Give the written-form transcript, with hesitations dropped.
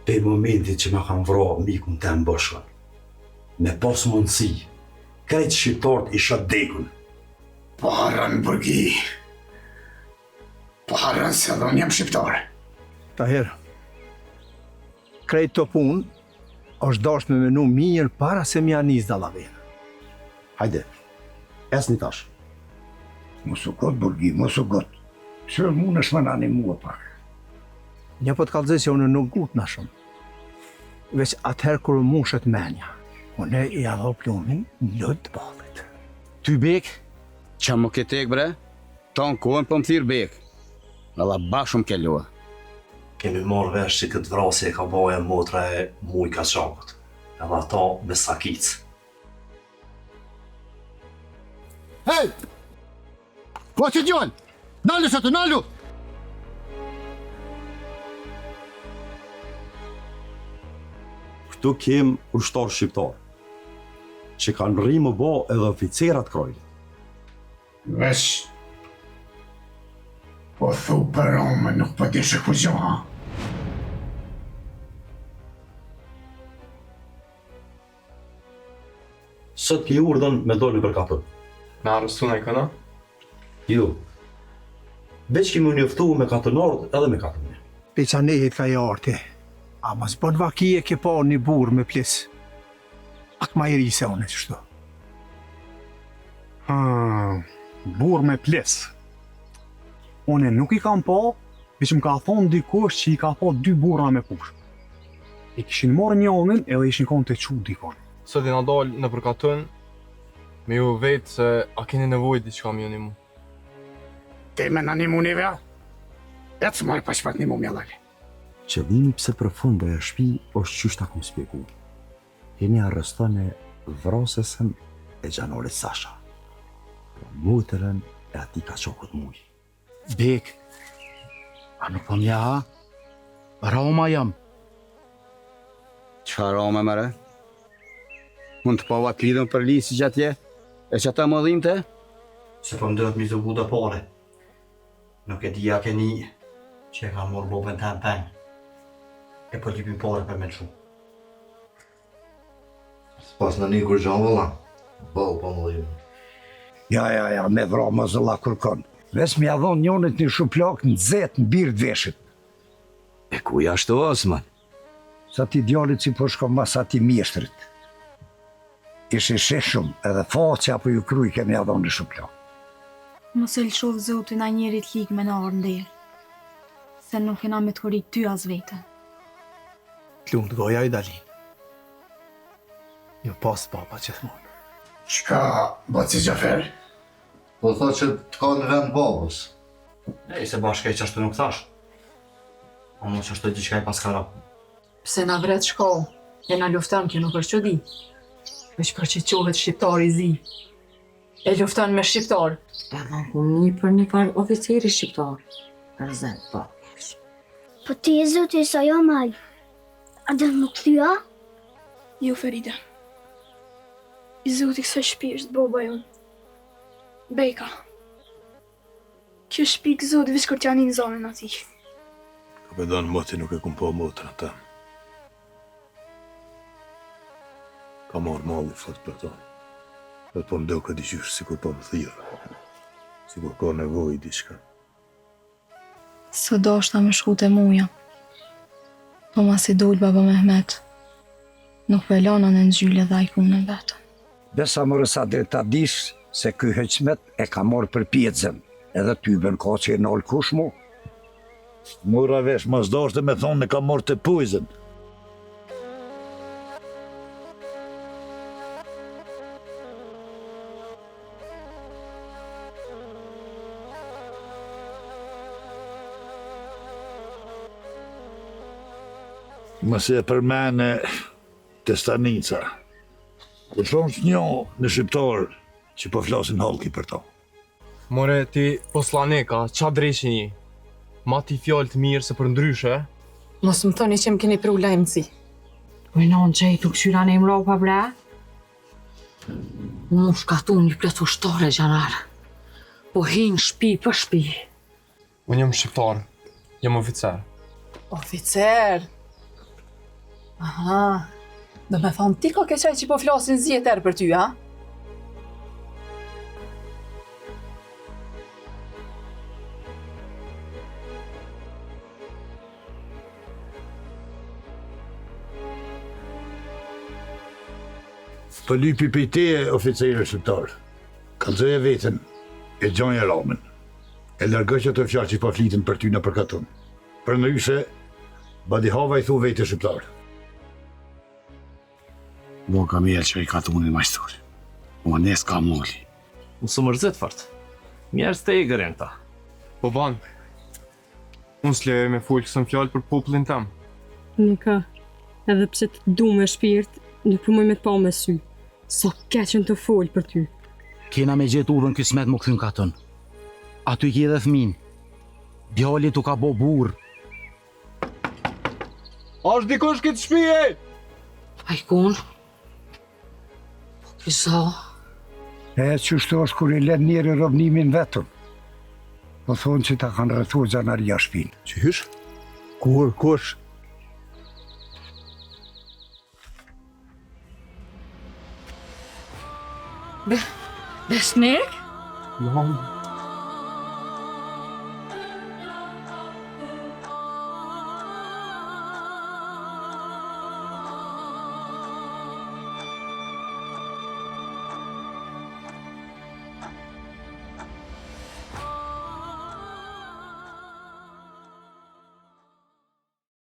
Pej momentit që ma kanë vra mikun tem Boshkon, me pas mundësi, krejt shqiptarët isha dekun. Po harron Burgi. Po harron se edhe unë jam shqiptar. Tahir, krejt kto punë, është dasht me menu mirë para se m'ja nis dallaverën. Hajde, ecni tash. Mos u ngut, Burgi, mos u ngut. Pse mundesh me na nimu pak? Një po të kallzoj se unë nuk ngutna shumë. Veç atëherë kur mushet menja, unë ia dho plumin në të ballit. Ty bek? Qa më ke tek bre? Tonë kohën po më thirr bek. Valla bash shumë ke lodhë. Kemi marrë vesh që këtë vrasje e ka ba e motra e Mujë Kaçakut, edhe ato me sakicë. Hej! Po që djalë! Nalu që të nalu! Këtu kem ushtarë shqiptarë, që kanë mrri m'u bo edhe oficera t'Krajlit. Veç, po thu për Romën, nuk po dishe kurgjo, ha? Sot ki urdhën me dalë nëpër katun. Me arrestu najkën, a? Jo. Veç ki m'u njoftu me katunarët edhe me katunin. Pej qanehit ka i arti. A mos bon vaki e ke pa një burrë me plis. Pak ma i ri se unë qështu. Hmm, burrë me plis. Unë nuk i kam pa, veç më ka thonë dikush që i ka pa dy burra me pushkë. E kishin marrë njonin edhe ishin konë tu çu dikon. Sot jena dalë nëpër katun me ju vetë se a keni nevojë diçka me ju nimu. Te me na nimu neve a? Ec more pa çfarë nimu më lale. Qëllimi pse përfundoi ajo shpi është qysh ta kom spjegu. Hini arrestone vrasësen e xhanorit Sasha. Po motrën e atij kaçakut Mujë. Bek, a nuk po m'njeh a? Roma jam. Çfarë Roma more? Unë të pava të lidhun për lisi që atje, e që ata më dhimte? Se po m'duhet m'i tubu do pare. Nuk e di a ke ni që e kanë marrë babën tem peng. E po lypin pare për me lshu. S'pas në një kurgjo vëlla. Boll po më dhimë. Ja, ja, ja, me vra mos vëlla kërkon. Veç m'ja dhonë njonit një shuplakë nxehtë në bir të veshit. E kuj ashtu Osman? Sa ti djalit si po shkon mas atij mjeshtrit. Ish i shishëm edhe faqja po ju kruj ke m'ja dhonë një shuplakë. Mos e lëshoftë Zoti naj njeri t'lig me na ardhë n'derë, se nuk kena me t'korit ty as veten. T'lumtë goja Idalin. Ju pastë baba gjithmonë. Çka baci Xhafer? Po tha që të ka në vend babës. Nejse bash krejt qashtu nuk thash. Amo qashtu diçka i paska ra. Pse na vret shka, e na lufton kjo nuk është çudi. Veç për që qohet shqiptar i zi. E lufton me shqiptar. Edhe unë kum ni për një farë oficeri shqiptar. Rëzen, po. Po ti i zoti sa jam ai. A do m'u kthy a? Jo Feride. I zoti kësaj shpi është baba jonë. Beka. Kjo shpi gëzohet veç kur t'ja nin zanin atij. Kapedan moti nuk e kum pa motrën tem. Ka marrë malli fort për to. Dhe po më doket diqysh sikur po më thirr. Sikur ka nevojë diçka. Sot doshta me shku te Muja. Po masi dul baba Mehmet, nuk po e lan në zyle dhe ai punën vetëm. Besa more sa drejt ta dish se ky Hyqmet e ka marrë për pjecën edhe tyben ka që e nal kush mu. Mora vesh mos dashte me thonë e ka marrë të pujzën. Masi e përmene te stanica. Po thonë që një në shqiptar që po flasin hallki për to. More ti poslaneka, qa dreqin je? Mati fjalët mirë se përndryshe. Mos më thoni që më keni pru lajm t'zi. Oj non që i të këqyra në imropa bre. Mu shkatu një plot ushtare gjanar. Po hinë shpi për shpi. Unë jam shqiptar, jam oficer. Oficer! Aha, do me thonë ti koke qaj që po flasin zi e terr për ty, a? Po lypi prej teje oficeri shqiptar. Kallzoje veten e gjoje Ramën. E largo qato fjalë që po fliten për ty nëpër katun. Përndryshe, badihava i thu vetes shqiptar. Bo ka mirë që i katunin majstori. Mo ne s'ka moli. Unë s'u mërzit fort. Njerëz të egër janë këta. Po ban. Unë s'lejoj me folë këson fjalë për popullin tem. Nika, edhe pse të du me shpirt, nuk po muj me të pa me sy. Sa keq janë tu folë për ty. Kena me gjetë udhën kismet m'u kthy n'katun. Aty i ki edhe fëmin. Djali t'u ka bo burrë. Ashtë dikush këtë shpi, ej! Ajkun? Po ky za? E qështu është kur i len njeri robnimin vetëm. Po thonë që ta kanë rrethu xhanaria shpinë. Qysh? Kur, kush? Be, besnik? Nanë.